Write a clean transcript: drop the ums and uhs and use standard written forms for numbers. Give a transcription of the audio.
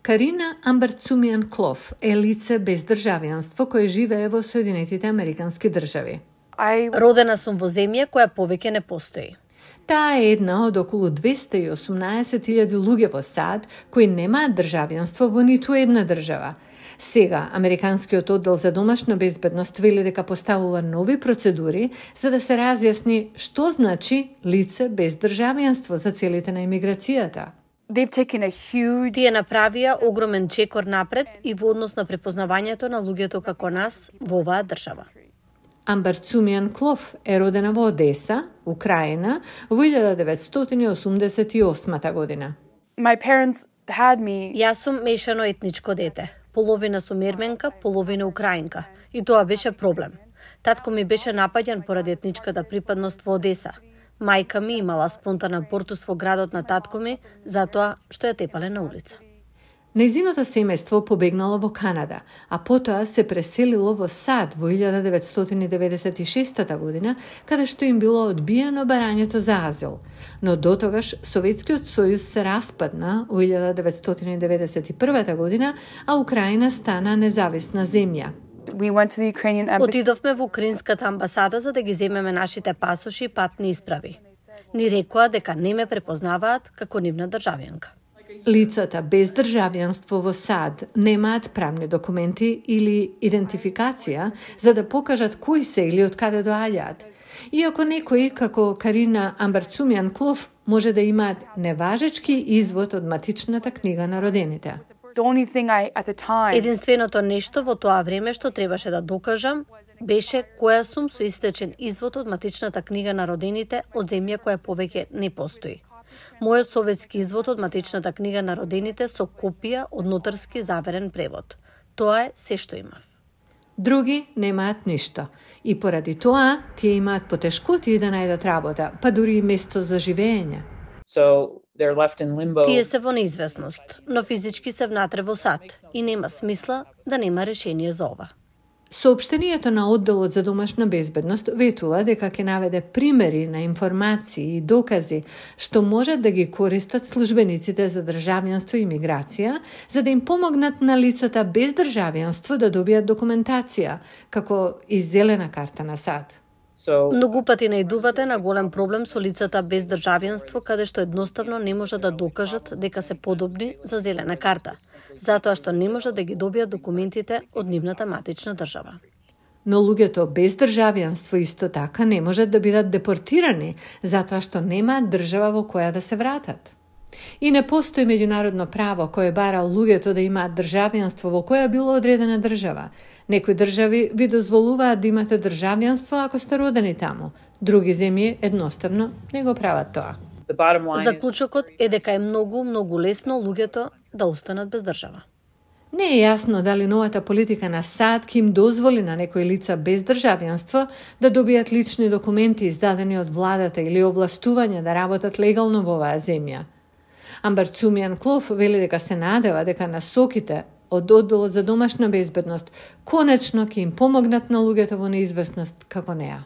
Карина Амбарцумијан Клоф е лице без државјанство кое живее во Соединетите Американски држави. Родена сум во земја која повеќе не постои. Таа е една од околу 218.000 луѓе во САД кои немаат државјанство во ниту една држава. Сега, Американскиот оддел за домашна безбедност вели дека поставува нови процедури за да се разјасни што значи лице без државјанство за целите на имиграцијата. Тие направија огромен чекор напред и во однос на препознавањето на луѓето како нас во оваа држава. Амбарцумијан Клоф е родена во Одеса, Украина, во 1988 година. Јас сум мешано етничко дете. Половина сум ерменка, половина украинка. И тоа беше проблем. Татко ми беше напаѓан поради етничката припадност во Одеса. Мајка ми имала спонтанен абортус во градот на татко ми, затоа што ја тепале на улица. Нејзиното семејство побегнало во Канада, а потоа се преселило во САД во 1996 година, каде што им било одбиено барањето за азил. Но дотогаш Советскиот сојуз се распадна во 1991 година, а Украина стана независна земја. Отидовме во Украинската амбасада за да ги земеме нашите пасоши и патни исправи. Ни рекоа дека не ме препознаваат како нивна државјанка. Лицата без државјанство во САД немаат правни документи или идентификација за да покажат кои се или од каде доаѓаат. Иако некои, како Карина Амбарцумијан Клоф, може да имаат неважечки извод од матичната книга на родените. Единственото нешто во тоа време што требаше да докажам беше која сум со истечен извод од матичната книга на родените од земја која повеќе не постои. Мојот советски извод од матичната книга на родените со копија од нотарски заверен превод. Тоа е се што имав. Други немаат ништо. И поради тоа, тие имаат потешкоти да најдат работа, па дури и место за живење. Тие се во неизвестност, но физички се внатре во САД и нема смисла да нема решение за ова. Соопштението на одделот за домашна безбедност ветува дека ќе наведе примери на информации и докази што можат да ги користат службениците за државјанство и миграција за да им помогнат на лицата без државјанство да добијат документација, како и зелена карта на САД. Многу пати најдувате на голем проблем со лицата без државјанство, каде што едноставно не можат да докажат дека се подобни за зелена карта, затоа што не можат да ги добијат документите од нивната матична држава. Но луѓето без државјанство исто така не можат да бидат депортирани, затоа што немаат држава во која да се вратат. И не постои меѓународно право кое бара луѓето да имаат државјанство во која било одредена држава. Некои држави ви дозволуваат да имате државјанство ако сте родени таму. Други земји едноставно не го прават тоа. Заклучокот е дека е многу лесно луѓето да останат без држава. Не е јасно дали новата политика на САД ќе им дозволи на некои лица без државјанство да добијат лични документи издадени од владата или овластување да работат легално во оваа земја. Амбарцумијан Клоф вели дека се надева дека насоките од одделот за домашна безбедност конечно ќе им помогнат на луѓето во неизвестност како неа.